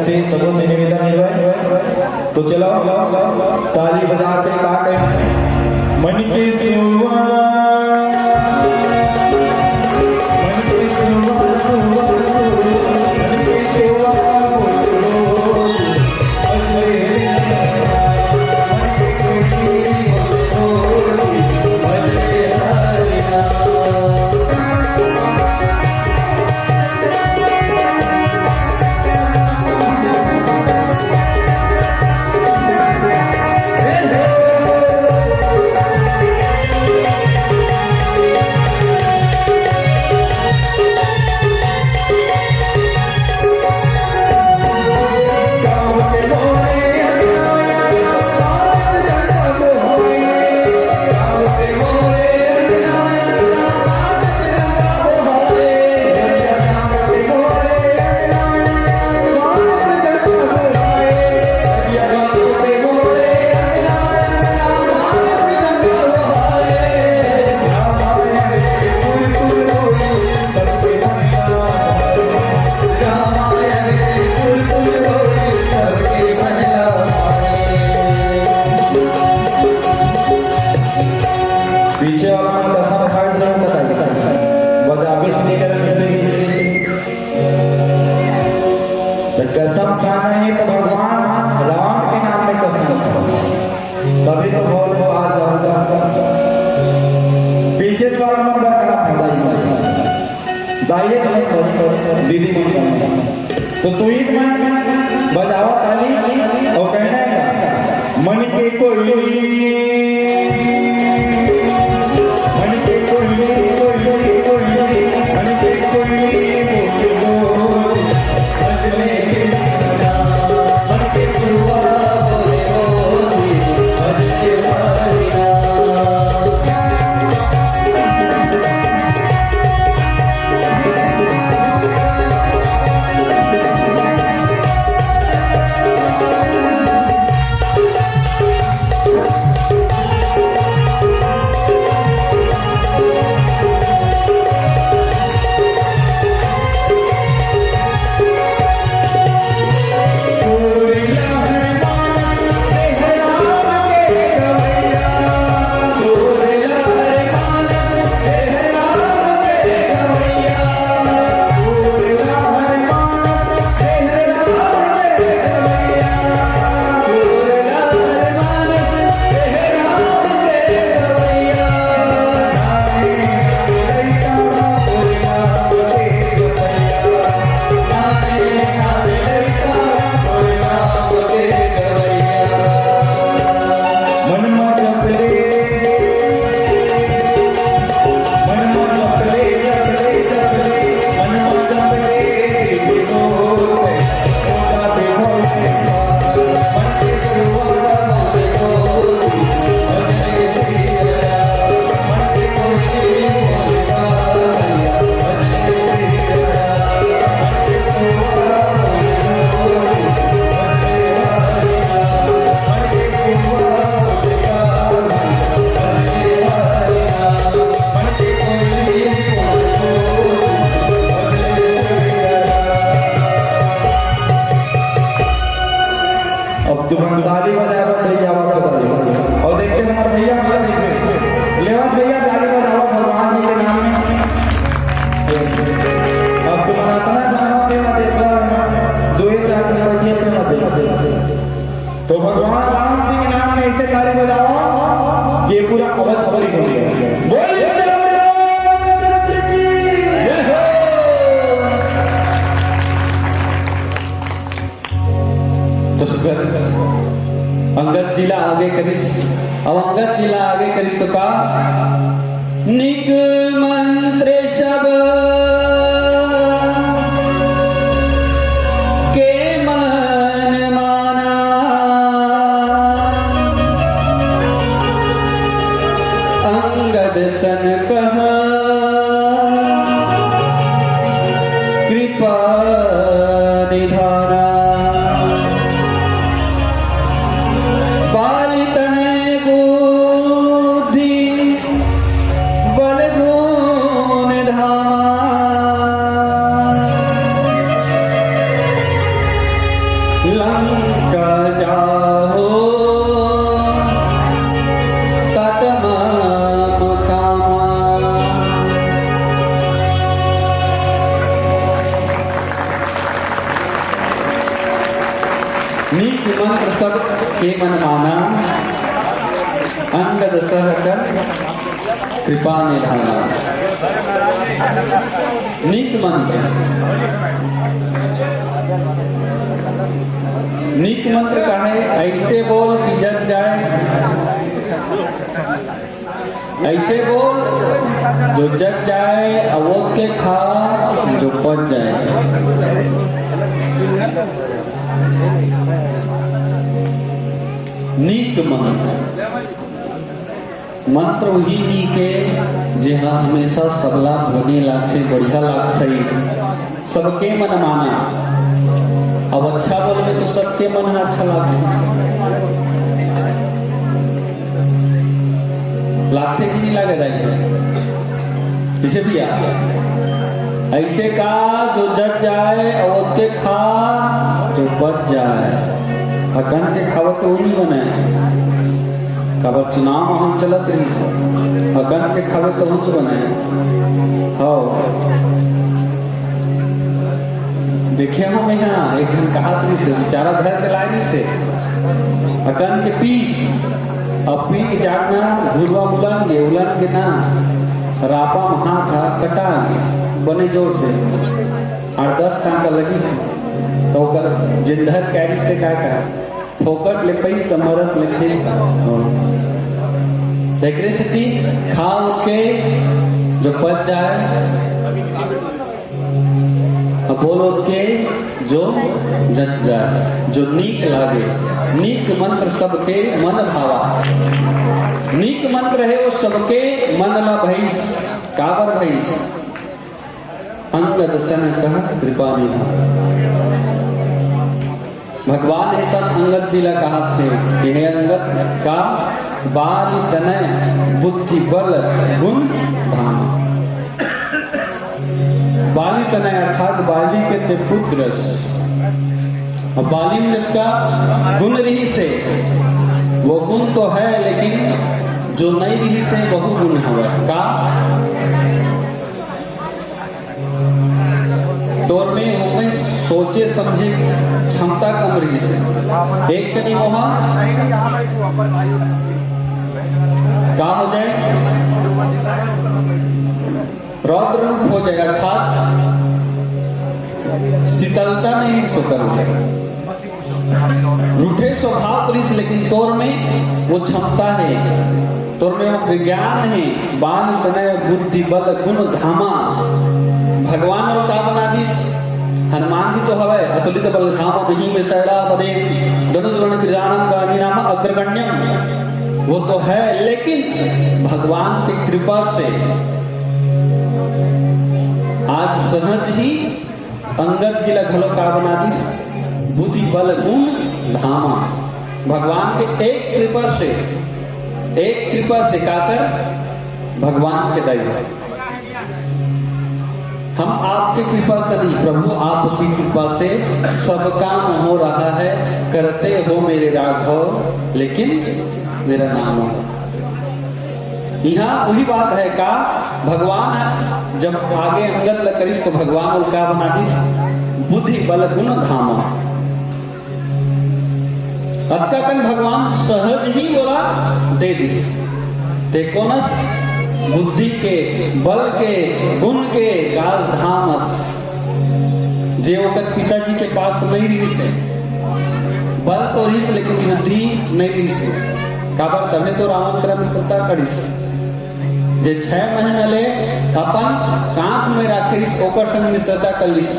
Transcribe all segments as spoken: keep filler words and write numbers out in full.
सबो से निवेदन हे भाई, तो चलो ताली बजा के का कहे, मन के सुआ, मन के सुआ, सुआ, सुआ, मन के सुआ, बोल, बोल। पीछे वाला मन कसम खाए रहे, बताइए, बजाबेच नहीं करे, जैसे कि तो कसम खाना है तो भगवान राम के नाम में कसम खाओ, तभी तो भव पार जाऊंगा। पीछे वाला मन बर का था, दाई मन, दाई ये चलो, चलो, दीदी मन का। तो तू ही तो मन बजावा ताली और कहना है, मन के कोई, मन के कोई, कोई, कोई, मन के कोई, बोल, बोल। अब तुमन ताली बजाए बर भैया आवत हो, और देखते हमारे भैया हमारा देखते, लेवा भैया ताली बजावा भगवान जी के नाम में। अब तुमन अतना जानो के मत, एक बार दो ही चार दिन बैठिए, अपने मत देखो। तो भगवान राम जी के नाम में इसे ताली बजावा, ये पूरा अवध भरी हो गया। बोलिए रामचंद्र की जय हो। तो सुघर अंगद जी ला आगे करिस, अब अंगद जी ला आगे करिस तो का निक मंत्र सब के मन माना, अंगद सन कहा कृपा निधाना। पालितन बुद्धि बल गुण धामा। लंका जाहू तात मम कामा। नीक मंत्र सब के मन माना, अंगद सह कर कृपा निधाना। नीक मंत्र, नीक मंत्र का है, ऐसे बोल कि जच जाए, ऐसे बोल जो जच जाए, अउ ओतके खा जो पच जाए। नीक मंत्र। मंत्र उही नीक हे, जेहा हमेशा सबला बने लागथे, बढ़िया लागथे, सबके मन माना। अब अच्छा बोलबे तो सबके मन ह अच्छा लागथे, लागथे कि नहीं लागे दाई? जैसे भैया, ऐसे का जो जच जाए अउ ओतके खा जो पच जाए। अकन के खावे तो नहीं बने, काबर चुनाव माहौल चलत रहिस, अकन के खावे तो नहीं बने। हव, देखे हो मैं यहाँ एक झन कहात रहिस, बेचारा धर के लाय रहिस, अकन के पीस, अब पी के जागना घुरवा उलन गे, उलन के ना, रापा म हाथ हा कटा गे, बने जोर से। आठ दस टांका लगिस, त ओकर जेन धर के आइस ते का कहा, "फोकट ले पइस त मरत ले खेस।" त एकरे सेती खा ओतके जो पच जाए, अउ बोल ओतके जो जच जाए, जो नीक लागे। नीक मंत्र सबके मन भावा। नीक मंत्र हे वो सबके मन ला भइस। काबर भइस? अंगद सह कर कृपा निधान। भगवान हे त अंगद जी ला कहत हे कि हे अंगद, का बाली तनय बुद्धि बल गुण धामा। बाली तनय अर्थात बाली के ते पुत्र अस। अब बाली में जतका गुण रहिस हे, वो गुण तो है, लेकिन जो नहीं रहिस हे, वहू गुण हवय। का? तोर में ओमे सोचे समझे क्षमता कम रहिस हे। एक कनी ओहा का हो जाए, रौद्र रूप हो जाए, अर्थात शीतलता नहीं रहिस ओकर में। रूठे स्वभाव तो रहिस, लेकिन तोर में वो क्षमता हे, तोर में वो ज्ञान हे। बाल तनय बुद्धि बल गुण धामा। भगवान ओला का बना दिस? हनुमान जी तो हवय, अतुलित बल धाम मही विशाल, पदे दनुज वण क्रीडानक नाम अग्रगण्यम। वो तो है, लेकिन भगवान की कृपा से आज सहज ही अंगद जी ला घलो का बना दिस? बुद्धि बल गुण धामा। भगवान के एक कृपा से, एक कृपा से काकर भगवान के दया। हम आपकी कृपा से नहीं, प्रभु आपकी कृपा से सब काम हो रहा है। करते हो मेरे राघव, लेकिन मेरा नाम हो। यहाँ वही बात है का, भगवान जब आगे अंगद ल करिस तो भगवान ओला का बना दिस? बुद्धि बल गुण धामा। अतका कन भगवान सहज ही ओला दे दिस। ते कोन अस? बुद्धि के, बल के, गुण के राजधाम अस, जे ओकर पिताजी के पास नहीं रहिस हे। बल तो रहिस, लेकिन बुद्धि नहीं रहिस हे। काबर? तभे तो रावण करा मित्रता करिस। जे छह महीना ले अपन कांख में राखे रिस, ओकर संग मित्रता कर लिस।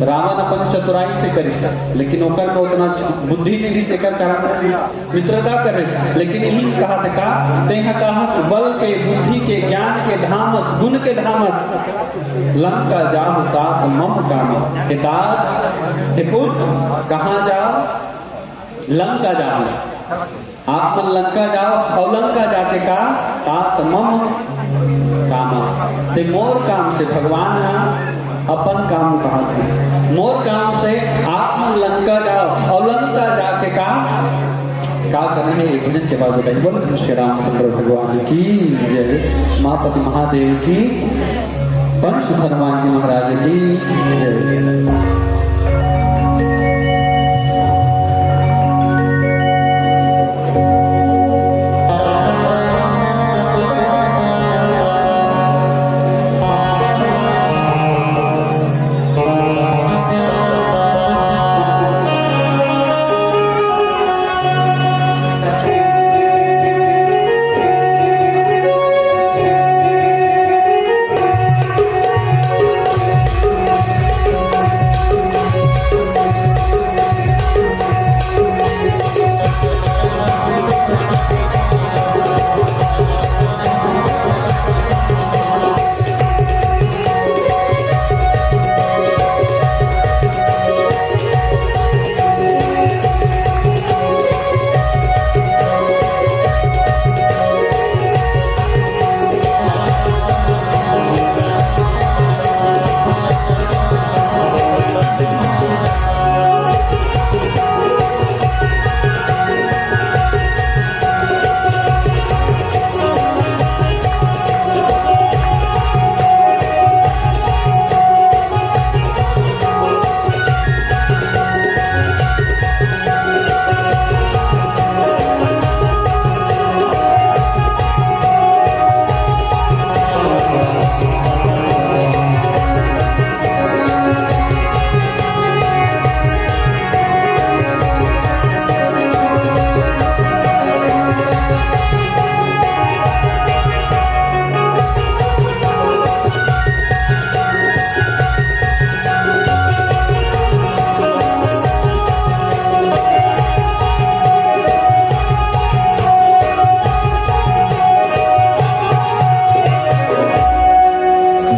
रावण अपन चतुराई से करिस, लेकिन ओकर में उतना छ-, बुद्धि नहीं रिस, एकर कारण मित्रता करे। लेकिन इही कहा था का, तेह कहस बल के, बुद्धि के, ज्ञान के धामस, गुण के धामस, लंका जाहु तात मम काम। हे तात, हे पुत्र, कहाँ जाओ? लंका जाओ। आप मन लंका जाओ अउ लंका जाके का, तात मम काम, ते मोर काम से, भगवान ह अपन काम कहा थे, मोर काम से आप मन लंका जाओ भजन के बाद बताइए, बोल श्री रामचंद्र भगवान की जय, माँ पति महादेव की, परशुराम हनुमान जी महाराज की जय।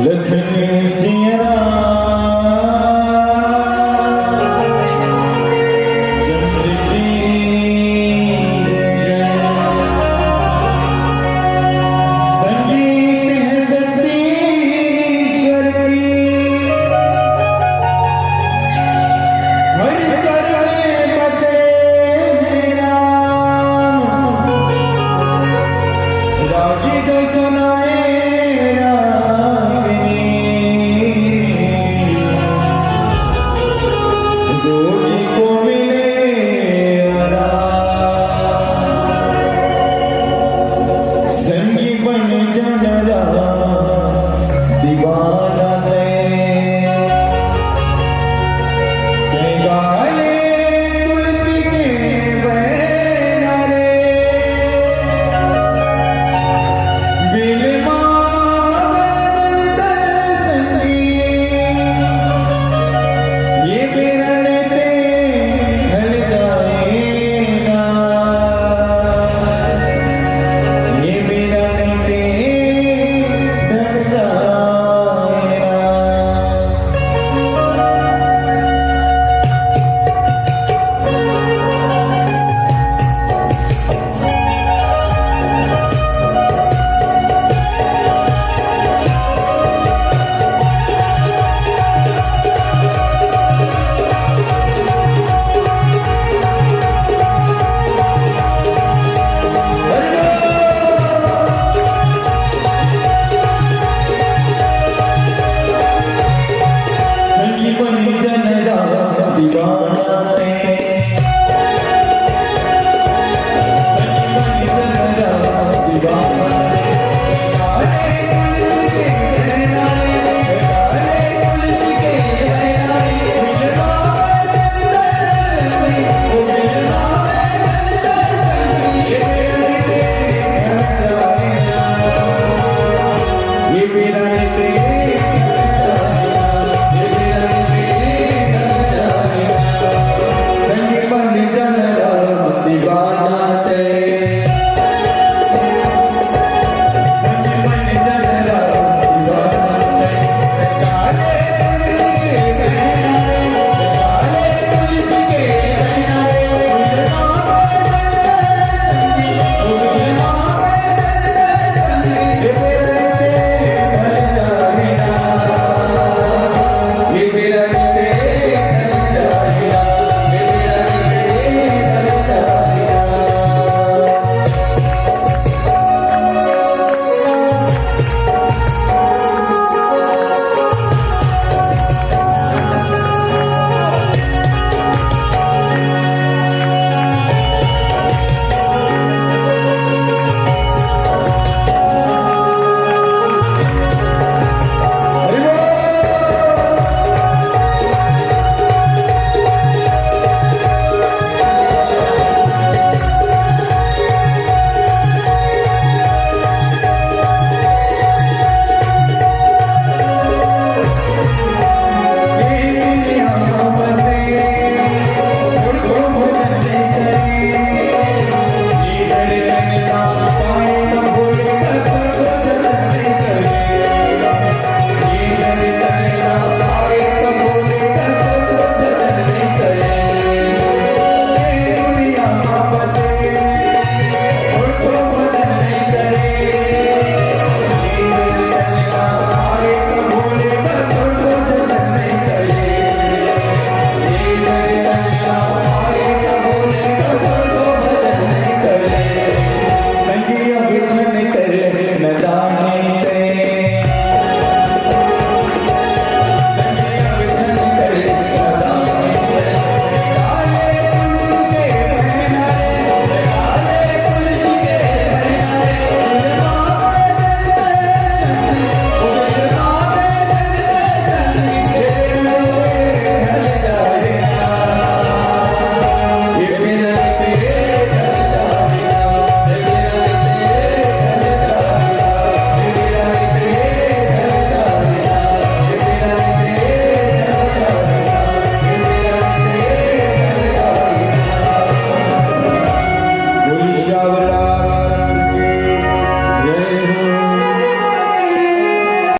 लखन सिया राम चंद्र की जय। संगीत है सतीश्वर की, हर स्वर में बसे हैं राम। रागी जो सुनाए रागिनी, रोगी को मिले आराम। संगी बन जनरा दीवाना ने, कई गाले तुलसी के बहना रे। बिन मांगल दर्शन की, ये बिरन ते ढल जाए ना, ये बिरन ते ढल जाए ना। संगी बन जनरा दीवाना।